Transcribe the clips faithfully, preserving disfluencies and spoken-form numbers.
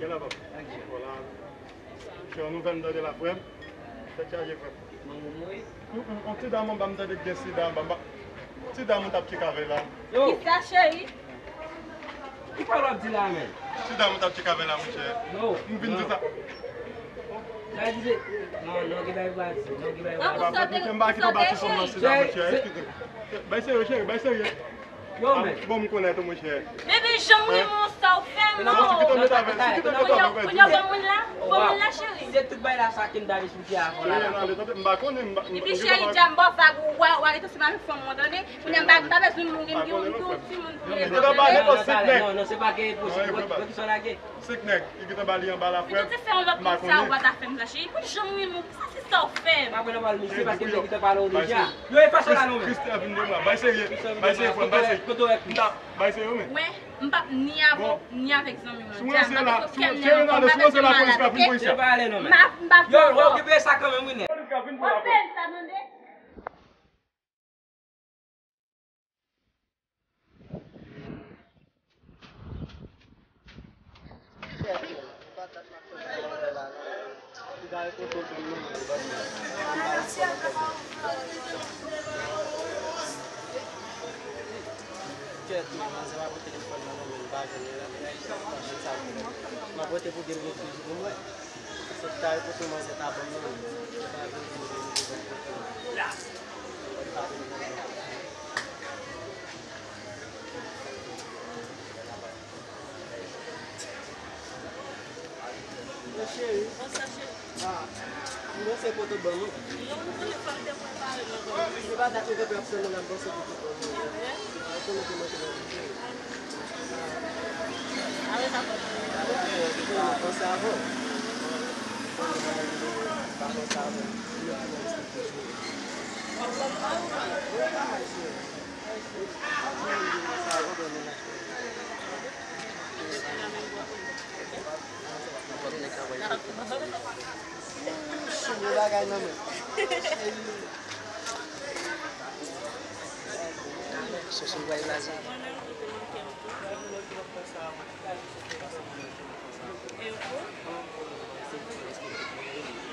Gen la, papa. Voilà. Chè, yon nouvèl m tande la, frè m. Tèt chaje, frè m. Manman mwen. Mm, mm, yon ti dam anba m tande k gen sida anba. Ti dam ou t ap tcheke avè l la. Yo. Kisa, cheri? Ki pawòl w ap di la, menm? Ti dam ou t ap tcheke avè l la, monchè. Yo. M vin di sa. Sa di se. Non, non, gen bagay pou al di. Non, gen bagay pou al di. M pa kite w bati fanm nan sida, monchè. Eskize m. Bay serye, cheri, bay serye. Yo, men. Bon, m konnen tou, monchè. Baby, jan m renmen w sa w fè m, non. Non, ti kite m met avè l, ti kite m met avè l. Kounye a, bon moun la, bon moun la, cheri. Se tout bagay la sa ke m t ap esplike avan la. Cheri, nan ale, tande, m pa konnen, m pa, m, Baby, cheri, dja m ba w vag ou, wa, wa, rete ansanm avèk fanm mwen, tande. Kounye a, m pa, m pa bezwen mouri, m gen yon timoun pou m leve. Li te ba nenpòt senk nèg. Non, non, se pa ke posib. Wè, kisa w lage? Senk nèg, li gentan ba li anba la, frè. Li te fè yon lòt moun sa, ou pa ta fè m sa, cheri. Pou jan m renmen w, sa se sa w fè m. Pa pran nan pawòl misye, paske misye gentan pale w deja. Yo, e fason la, non, men. Christelle vin de mwa. Bay serye, bay serye, frè m, bay serye. Kote w wè Chris? Bay serye, men. Wè, m p ap ni avè w, ni avèk zanmi mwen. Si w ranse la, si w ranse la, si w ranse la, polis ka vin pou sa. M ap, m ap. Yo, w okipe sa kanmenm, wi, nèg. Polis ka vin pou la. Polis ka vin pou la. Yo, cheri. Bonswa, cheri. Ah, m panse poto ban nou. Non, m konnen fò m te prepare nan kò m. Se pa dat nou te prepare nan kò m, m panse poto ban nou. Ou konnen kòman te manje. Alè sa fò. Ou konnen m panse avan. M panse avan.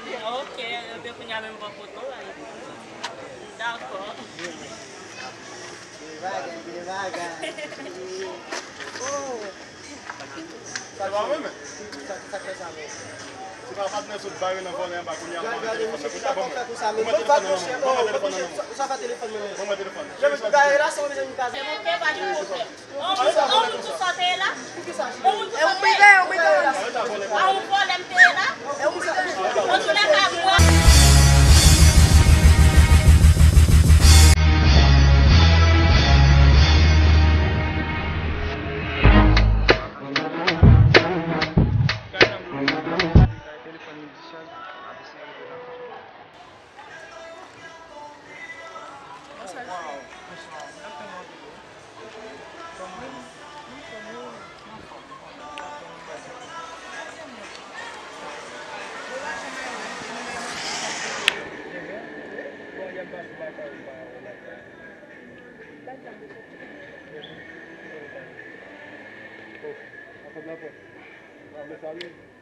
E ou? Ok, ebyen kounye a menm bò kote w la. Dakò. Gen bagay, gen bagay. Oh. Sa pa mwen, men. Sa, sa k fè sa, men? Se pa patnè sot bare nan vòlè anba kounye a, m pran telefòn nan. Kounye a, ban mwen. Ban mwen telefòn nan, ban mwen telefòn nan. Sa fè telefòn, men. Ban mwen telefòn. Mezanmi, pa relasyon, mezanmi, pa. Se bon, pa gen pwoblèm. On moun, on moun tou sa w te ye la? On moun tou sa w te ye la? A, on vòlè m te ye la? Antoulèka, mwen.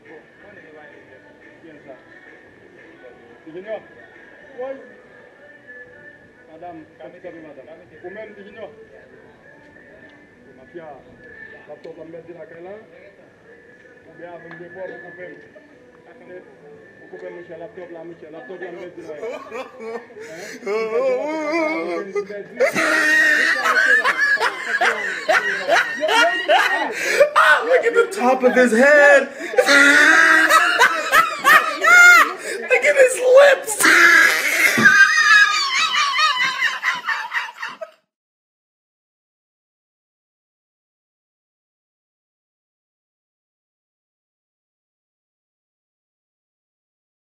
Bon, konnen gen bagay. Kiyès sa? Ti Junior? Woy! Madanm, kanpe, kanpe, madanm. Ou menm, Ti Junior? Mafya, laptop la m pèdi lakay la. Oubyen avè m de fwa, ou koupe m. Ou koupe m, monchè, laptop la, monchè, laptop la m pèdi lakay la. Ah, look at the top of his head.